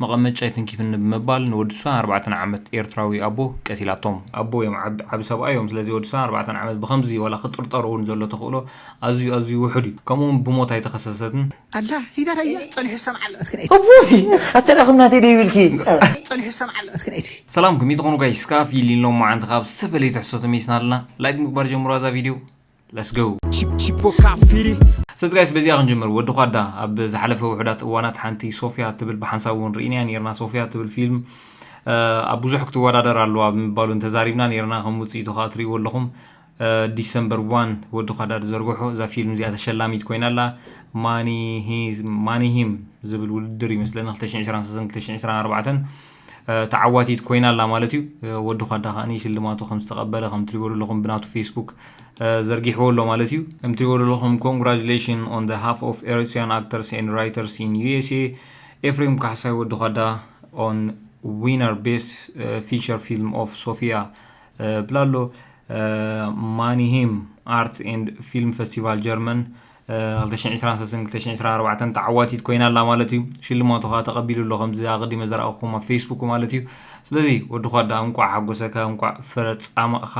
መቐመጫ ኣይትንኪፍኒ ብምባል ንወዲ ሱሳን ኣርባዕተ ዓመት ኤርትራዊ ኣቦ ቀቲላቶም። ኣቦ እዮም፣ ዓብ-፣ ዓቢ ሰብኣይ እዮም። ስለዚ ወዲ ሱሳን ኣርባዕተ ዓመት ብኸምዚ ዋላ ክጥርጠር እውን ዘሎ ተኽእሎ ኣዝዩ፣ ኣዝዩ ውሑድ እዩ። ከምኡ እውን ብሞት ኣይተኸሰሰትን። ኣላ ሂዳ ዳያ ጸኒሑ ዝሰምዓለ መስኪን እቲ። እቡይ ኣተዳኽምናተይ ደይብልኪ። ጸኒሑ ዝሰምዓለ መስኪን እቲ። ሰላም፣ ከመይ ትኾኑ ጋይስ? ስካ ፊሊን ሎም መዓንቲ ካብ ዝተፈላለየ ትሕዝቶ ተመይስና ኣለና። ላይክ ምግባር ጀምሩ ኣዛ ቪድዮ። Let's go። Chip- Chipoka Firi። ሰት ጋይስ፣ በዚኣ ክንጅምር። ወዲ ኳዳ ኣብ ዝሓለፈ ውሑዳት እዋናት ሓንቲ ሶፊያ ትብል ብሓንሳብ እውን ርኢናያ ነይርና። ሶፊያ ትብል ፊልም፣ እ፣ ኣብ ብዙሕ ክትወዳደር ኣለዋ ብምባሉ እንተዛሪብና ነይርና። ከም ውፅኢቱ ከዓ ትርእይዎ ኣለኹም። እ፣ ዲሰምበር ዋን ወዲ ኳዳ ዝዘርግሖ እዛ ፊልም እዚኣ ተሸላሚት ኮይና ኣላ። ማኒ ሂ-፣ ማኒ ሂም ዝብል ውድድር ይመስለኒ ክልተ ሽሕን ዕስራን ሰለስተን ክልተ ሽሕን ዕስራን ኣርባዕተን እ፣ ተዓዋቲት ኮይና ኣላ ማለት እዩ። እ፣ ወዲ ኳዳ ከኣ ሽልማቱ ከም ዝተቐበለ ከም ትሪእዎ ዘለኹም ብናቱ ፌስቡክ፣ እ፣ ዘርጊሕዎ ኣሎ ማለት እዩ። ከም ትሪእዎ ዘለኹም፣ congratulations on the half of Eritrean actors and writers in U S A። ኤፍሬም ካሕሳይ ወዲ ኳዳ on winner best፣ እ፣ feature film of Sofia፣ እ፣ ብላ ኣሎ። እ፣ ማኒሂም ኣርት ኤንድ ፊልም ፈስቲቫል ጀርመን ክልተ ሽሕን ዕስራን ሰለስተን ክልተ ሽሕን ዕስራን ኣርባዕተን ተዓዋቲት ኮይና ኣላ ማለት እዩ። ሽልማቱ ኸዓ ተቐቢሉ ኣሎ፣ ከምዚ ኣቐዲመ ዘርኣኹኹም ኣብ ፌስቡክ ማለት እዩ። ስለዚ ወዲ ኳዳ እንቋዕ ሓጎሰካ፣ እንቋዕ ፍረ ጻማእኻ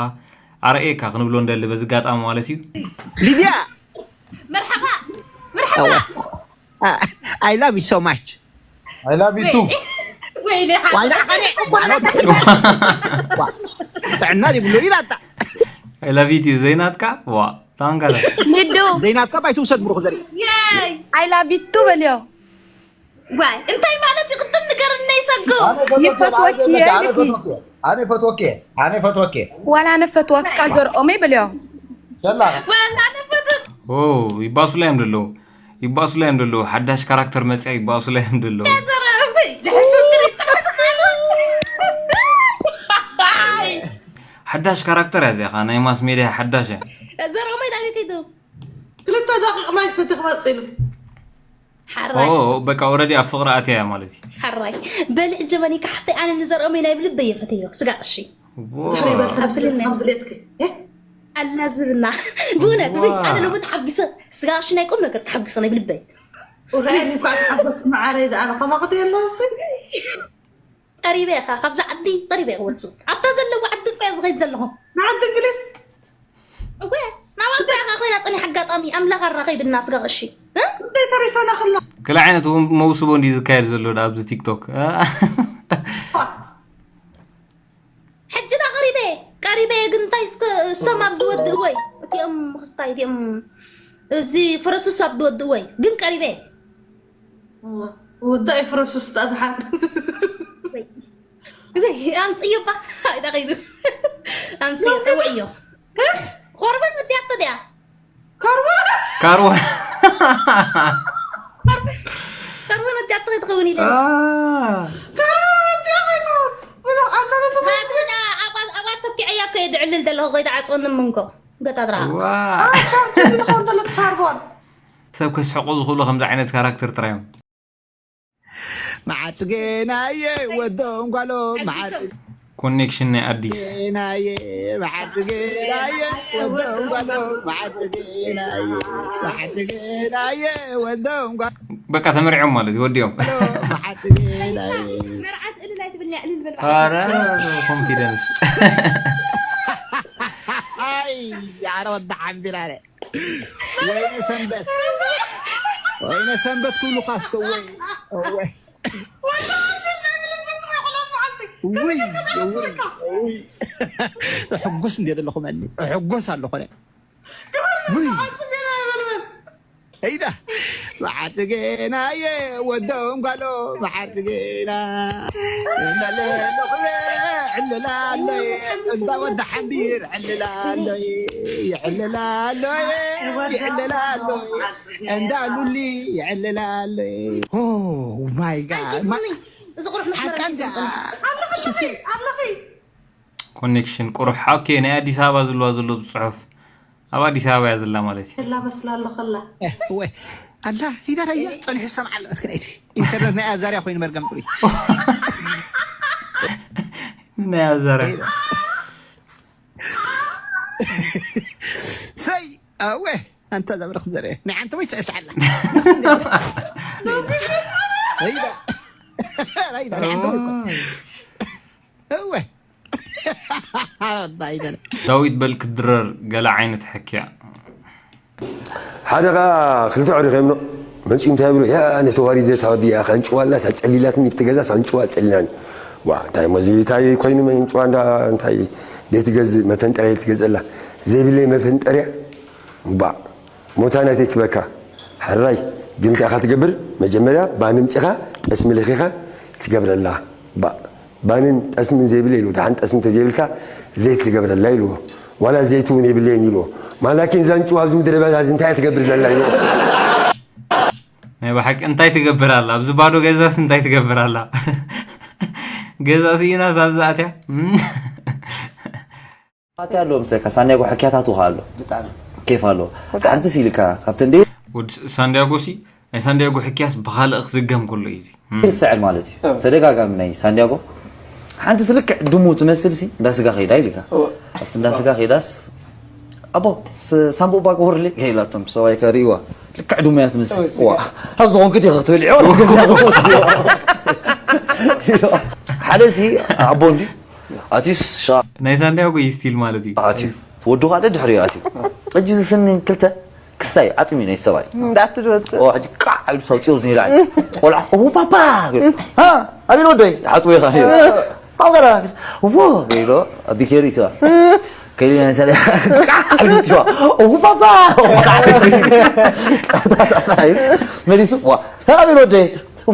ኣረእየካ ክንብሎ እንደሊ በዚ ኣጋጣሚ ማለት እዩ። ሊድያ! መርሓባ መርሓባ። I love you so much. I love you too. ወይኔ ዋይዳ ቀኔ ጥዕና ይብሉ ኢላታ I love you too ዘይናትካ ዋ ታንጋላ ንዱ ዘይናትካ ባይትውሰድ ብሩክ ዘርኢ የይ I love you too በልዮ። ዋይ እንታይ ማለት እዩ? ቅድም ንገርኒ ይሰጉ። ይፈትወኪ እየ ኢልኪ። ኣነ ፈትወኪ። ኣነ ፈትወኪ። ዋላ ኣነ ፈትወካ ዘርኦመይ በልዮ። ሸላ ዋላ ነፈቱ ኦ ይባሱ ላይ እዮም ደለዉ። ይባሱ ላይ እዮም ደለዉ። ሓዳሽ ካራክተር መፅያ ይባሱ ላይ እዮም ደለዉ። ዘረኦመይ ልሕሱ ትሪጽ ሓዳሽ ካራክተር እያ እዚኣ ኸዓ ናይ ማስ ሜድያ ሓዳሽ እያ። ዘረኦመይ ዳቢ ከይዱ ክልተ ደቂቕ ማይ ክሰቲ ክመፅእ ኢሉ። ሓራይ ኦ በቃ ኦረዲ ኣብ ፍቕሪ ኣትያ እያ ማለት እዩ። ሓራይ በልዕ ጀበኒ ካሕተይ ኣነ ንዘርኦመይ ናይ ብልበይ የፈተዮ ስጋ ቅሺ ዎ። ድሕሪ በልተለስለስ ከም ድሌትኪ ኣላ ዝብና ብእውነት ወይ ዋ። ኣነ ሎሚ ተሓጒሰ ስጋ ቅሺ ናይ ቁም ነገር ተሓጒሰ ናይ ብልበይ ውራይ እኳ ተሓጎስ መዓረይ ደኣ ከማኽዶ የለዎም ሲ ቀሪበ ኢኻ ካብዛ ዓዲ ቀሪበ ክወፅእ ኣብታ ዘለዎ ዓዲ እኮ እየ ዝኸይድ ዘለኹ ንዓዲ እንግሊዝ እወ ናባታ ኢኻ ኮይና ፅኒሕ ኣጋጣሚ ኣምላኽ ኣራኸይብና ስጋ ቅሺ እ? እንዴ ተሪፈና ከሎ ክልተ ዓይነት እውን መውስቦ እንዲ ዝካየድ ዘሎ ዳ ኣብዚ ቲክቶክ ሕጂ ዳ ቀሪበ ቀሪበ ግን እንታይ እስከ እሶም ኣብ ዝወድእወይ እቲኦም ክስታይ እቲኦም እዚ ፍረሱስ ኣብ ዝወድእወይ ግን ቀሪበ ውዳእ ፍረሱስ ጣድሓን ኣምፅዮ ባ ኣይዳ ከይዱ ኣምፅዮ ፀውዕዮ ኮርበን ወዲያቶ ዲያ ካርቦ ካርቦ ኮርበን ወዲያቶ ከይትኸውን ኢለ ካርቦ ወዲያ ከይትኸውን ስለ ኣለበት ማስዳ ኣባ ሰኪዐያ እኮ እየ ድዕልል ዘለኹ ከይትዓፅወኒ ምንኮ ገፃ ድራ ዋ ቻርጅ ዝኸውን ዘሎ ካርቦን ሰብ ከስሕቁ ዝኽእሉ ከምዚ ዓይነት ካራክተር ጥራዮም። መዓጽጌናየ ወዶም ጓሎም መዓጽጌናየ ኮኔክሽን ናይ ኣዲስ መዓጽጌናየ ወዶም ጓሎም መዓጽጌናየ መዓጽጌናየ ወዶም ጓሎም በቃ ተመሪዖም ማለት እዩ ወዲኦም። መዓጽጌናየ መርዓት እልል ኣይትብልኒ እልል በል ኧረ ኮንፊደንስ ኣይ ኣረ ወዲ ሓንቢራረ ወይነ ሰንበት ወይነ ሰንበት ክብሉካ እወይ እወይ ውይ ውይ ውይ ሕጎስ እንደ ዘለኹም እኒ ሕጎስ ኣለኹ እኔ ውይ እይዳ መዓርትጌናየ ወዶም ጓሎ መዓርትጌና መለለኹ ዕልላለይ እንዳ ወዲ ሓንቢር ዕልላለይ ይዕልላለይ ይዕልላለይ እንዳ ሉሊ ይዕልላለይ ኦ ማይ ጋድ እዚ ቁሩሕ መስመር ሓቃ እንዳ ኣለኺ ኣለኺ ኮኔክሽን ቁሩሕ ኦኬ ናይ ኣዲስ ኣበባ ዘለዋ ዘሎ ጽሑፍ ኣብ ኣዲስ ኣበባ እያ ዘላ ማለት እዩ ላ መስላ ኣለኸላ ወይ ኣላ ሂዳ ዳያ ጸኒሑ ዝሰምዓ ኣሎ እስክን እቲ ኢንተርነት ናይ ኣዛርያ ኮይኑ መርገም ጥሪ ናይ ኣዛርያ ሰይ ኣወ ኣንታ ዘብረኽ ዘርአ ናይ ዓንተ ወይ ትዕስዓላ ራይ ዳኒ ሓንዶ እኮ። እወ። ባይደለ። ዳዊት በል ክድረር ገለ ዓይነት ሕክያ። ሓደ ኸዓ ክልተ ዕሪ ከይምኖ መንጭ እንታይ ብሎ ያ ነተዋሪደ ታወዲ ያ ከንጭዋላ ሳጸሊላትኒ ብትገዛ ሳንጭዋ ጸሊላኒ ዋ እንታይ ሞዚ እንታይ ኮይኑ መንጭዋ እንዳ እንታይ ቤት ገዝ መፈንጠሪያ ትገዘላ ዘይብለይ መፈንጠሪያ ባ ሞታ ናይ ተክበካ ሕራይ ግን ከኣ ትገብር መጀመርያ ባንም ጽኻ ጠስሚ ለኺኻ ትገብረላ ባ ባንን ጠስምን ዘይብለ ኢሉ ደሓን ጠስሚ ተዘይብልካ ዘይት ትገብረላ ኢልዎ ዋላ ዘይት እውን የብለየን ኢልዎ ማላኪን ዛንጭው ኣብዚ ምድረ በዳ እዚ እንታይ ትገብር ዘላ ኢልዎ ናይ ብሓቂ እንታይ ትገብር ኣላ ኣብዚ ባዶ ገዛስ እንታይ ትገብር ኣላ ገዛ ስኢናስ ኣብዚ ኣትያ ኣቲ ኣሎ ምስለካ ሳንዲያጎ ሕክያታቱ ከ ኣሎ ኬፍ ኣሎ ሓንቲ ሲልካ ካብቲ እንደ ወዲ ሳንዲያጎ ሲ ናይ ሳንዲያጎ ሕክያስ ብኻልእ ክትድገም ከሎ እዩ እዚ ይርስዕል ማለት እዩ ተደጋጋሚ ናይ ሳንዲያጎ ሓንቲ ስልክዕ ድሙ ትመስል ሲ እንዳ ስጋ ከይዳ ኢልካ ኣብቲ እንዳ ስጋ ከይዳስ ኣቦ ሳምቡእ ባግቦርሊ ከይላቶም ሰብኣይ ከርእይዋ ልክዕ ድሙ እያ ትመስል ዋ ካብ ዝኾንክ ዲኻ ክትበልዕዮ ሓደ ሲ ኣቦ እንዲ ኣቲስ ሻ ናይ ሳንዲያጎ እዩ ስቲል ማለት እዩ ኣትዩ ወዱ ካደ ድሕሪዮ ኣትዩ ሕጂ ዝስኒ ክልተ ክሳይ ዓፅሚ ናይ ሰብኣይ እንዳትወፅእ ኦ ሕጂ ቃዕ ኢሉ ሰውፅዮ ዝኒ ላዕሊ ቆልዓ ኡ ፓፓ ኣቤል ወደይ ሓፅቦ ኢኻ ሃገራ ዎ ኢሎ ኣቢኬሪ ትዋ ከይሉ ናይ ሰለ ቃዕ ኢሉ ትዋ ኡ ፓፓ መሊሱ ዋ ኣቤል ወደይ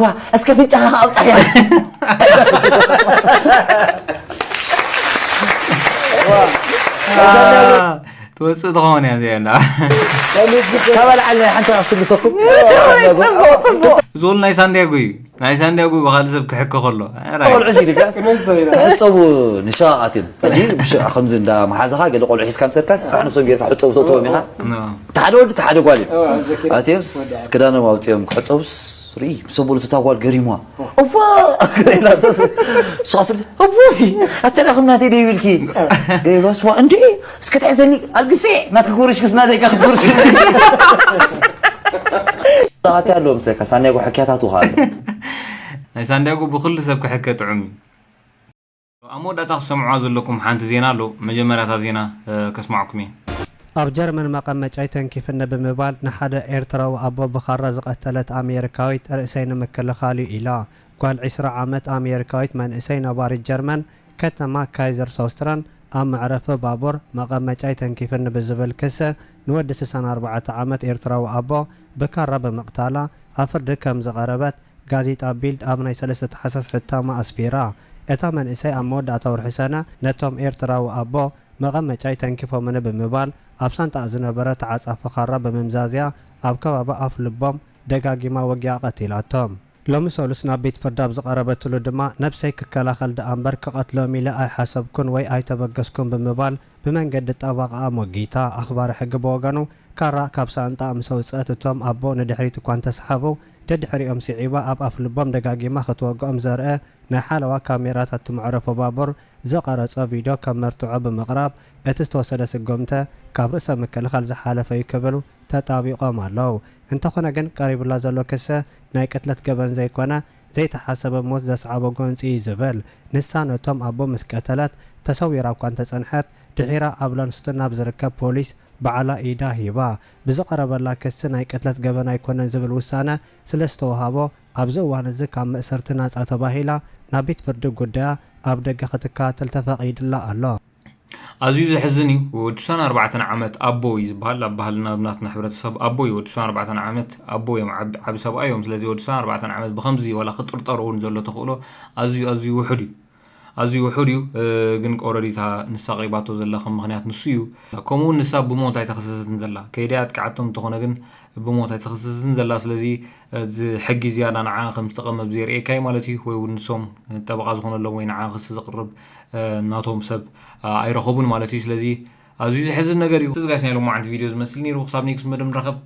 ዋ እስከ ፍንጫኻ ኣውፅያ ትወፅእ ትኸውን እያ እዚኣ ካባልዓል ናይ ሓንቲ ኣስልሰኩም ዞል ናይ ሳንዲያጎ እዩ ናይ ሳንዲያጎ ብካልእ ሰብ ክሕከ ከሎ ቆልዑ ሲልካ ሕፀቡ ንሻ ኣትዮም ከምዚ እንዳ መሓዛኻ ገለ ቆልዑ ሒዝካ ምሰርካስ ጥራሕ ነብሶም ጌርካ ሕፀቡ ተእተዎም ኢኻ ተሓደ ወዲ ተሓደ ጓል እዮም ኣትዮም ክዳኖም ኣውፅኦም ክሕፀቡስ ርኢ ምስ ኣቦሉ እታ ጓል ገሪምዋ እዋ ገሬላተስ ሷስል እቡይ ኣተዳኽም ናተይ ደይብልኪ ገሬላስ ዋ እንዲ እስከ ትሕዘኒ ኣልግሴ ናትኪ ክብርሽ ክስ ናተይ ካ ክትብርሽ ኣቲ ኣለዎ ምስለካ ሳንዲያጎ ሕክያታቱ ከ ኣሎ ናይ ሳንዲያጎ ብኩሉ ሰብ ክሕከ ጥዑም እዩ ኣብ መወዳእታ ክሰምዕዋ ዘለኩም ሓንቲ ዜና ኣሎ መጀመርያ እታ ዜና ከስማዕኩም እየ ኣብ ጀርመን መቐመጫይ ተንኪፍኒ ብምባል ንሓደ ኤርትራዊ ኣቦ ብኻራ ዝቐተለት ኣሜሪካዊት ርእሰይ ንምክልኻል እዩ ኢላ። ጓል ዕስራ ዓመት ኣሜሪካዊት መንእሰይ ነባሪት ጀርመን ከተማ ካይዘርሳውስትራን ኣብ መዕረፊ ባቡር መቐመጫይ ተንኪፍኒ ብዝብል ክሲ ንወዲ ስሳን ኣርባዕተ ዓመት ኤርትራዊ ኣቦ ብካራ ብምቕታላ ኣብ ፍርዲ ከም ዝቐረበት ጋዜጣ ቢልድ ኣብ ናይ ሰለስተ ታሕሳስ ሕታማ ኣስፊራ። እታ መንእሰይ ኣብ መወዳእታ ወርሒ ሰነ ነቶም ኤርትራዊ ኣቦ መቐመጫይ ተንኪፎምኒ ብምባል ኣብ ሳንጣኣ ዝነበረ ተዓጻፊ ኻራ ብምምዛዝያ ኣብ ከባቢ ኣፍ ልቦም ደጋጊማ ወጊኣ ቀቲላቶም። ሎሚ ሰሉስ ናብ ቤት ፍርዲ ኣብ ዝቐረበትሉ ድማ ነብሰይ ክከላኸል ደኣ እምበር ክቐትሎም ኢለ ኣይሓሰብኩን ወይ ኣይተበገስኩን ብምባል ብመንገዲ ጠበቓኣ ሞጊታ። ኣኽባሪ ሕጊ ብወገኑ ካራ ካብ ሳንጣኣ ምስ ኣውጽአት እቶም ኣቦ ንድሕሪት እኳ እንተሰሓቡ ደድሕሪኦም ስዒባ ኣብ ኣፍ ልቦም ደጋጊማ ክትወግኦም ዘርእ ናይ ሓለዋ ካሜራታት እቲ መዕረፎ ባቡር ዝቐረጾ ቪድዮ ከም መርትዖ ብምቕራብ፣ እቲ ዝተወሰደ ስጉምቲ ካብ ርእሰ ምክልኻል ዝሓለፈ እዩ ክብሉ ተጣቢቖም ኣለዉ። እንተኾነ ግን ቀሪቡላ ዘሎ ክሲ ናይ ቅትለት ገበን ዘይኮነ፣ ዘይተሓሰበ ሞት ዘስዓቦ ጎንጺ እዩ ዝብል። ንሳ ነቶም ኣቦ ምስ ቀተለት፣ ተሰዊራ እኳ እንተጸንሐት፣ ድሒራ ኣብ ላንስቱን ናብ ዝርከብ ፖሊስ ባዕላ ኢዳ ሂባ። ብዝቐረበላ ክሲ ናይ ቅትለት ገበን ኣይኮነን ዝብል ውሳነ ስለ ዝተወሃቦ፣ ኣብዚ እዋን እዚ ካብ መእሰርቲ ናጻ ተባሂላ ናብ ቤት ፍርዲ ጉዳያ ኣብ ደገ ክትከታተል ተፈቒድላ ኣሎ። ኣዝዩ ዘሕዝን እዩ። ወዲ ሱሳን ኣርባዕተ ዓመት ኣቦ እዩ ዝበሃል። ኣብ ባህልና ኣብ ናትና ሕብረተሰብ ኣቦ እዩ። ወዲ ሱሳን ኣርባዕተ ዓመት ኣቦ እዮም። ዓቢ ዓቢ ሰብኣይ እዮም። ስለዚ ወዲ ሱሳን ኣርባዕተ ዓመት ብኸምዚ ዋላ ክጥርጠር እውን ዘሎ ተኽእሎ ኣዝዩ ኣዝዩ ውሑድ እዩ። ኣዝዩ ውሑድ እዩ። እ፣ ግን ኦረዲ እታ ንሳ ቀሪባቶ ዘላ ከም ምኽንያት ንሱ እዩ። ከምኡ እውን ንሳ ብሞት ኣይተኸሰሰትን ዘላ። ከይዳ ኣጥቂዓቶም እንተኾነ ግን ብሞት ኣይተኸሰሰትን ዘላ። ስለዚ እዚ ሕጊ ዝያዳ ንዓ ከም ዝተቐመብ ዘርእየካ እዩ ማለት እዩ። ወይ እውን ንሶም ጠበቓ ዝኾነሎም ወይ ንዓ ክሲ ዘቕርብ እ፣ ናቶም ሰብ እ፣ ኣይረኸቡን ማለት እዩ። ስለዚ ኣዝዩ ዘሕዝን ነገር እዩ። እዚ ጋይስ ናይ ሎማዓንቲ ቪድዮ ዝመስል ነይሩ። ክሳብ ኔክስት መደብ ንራኸብ።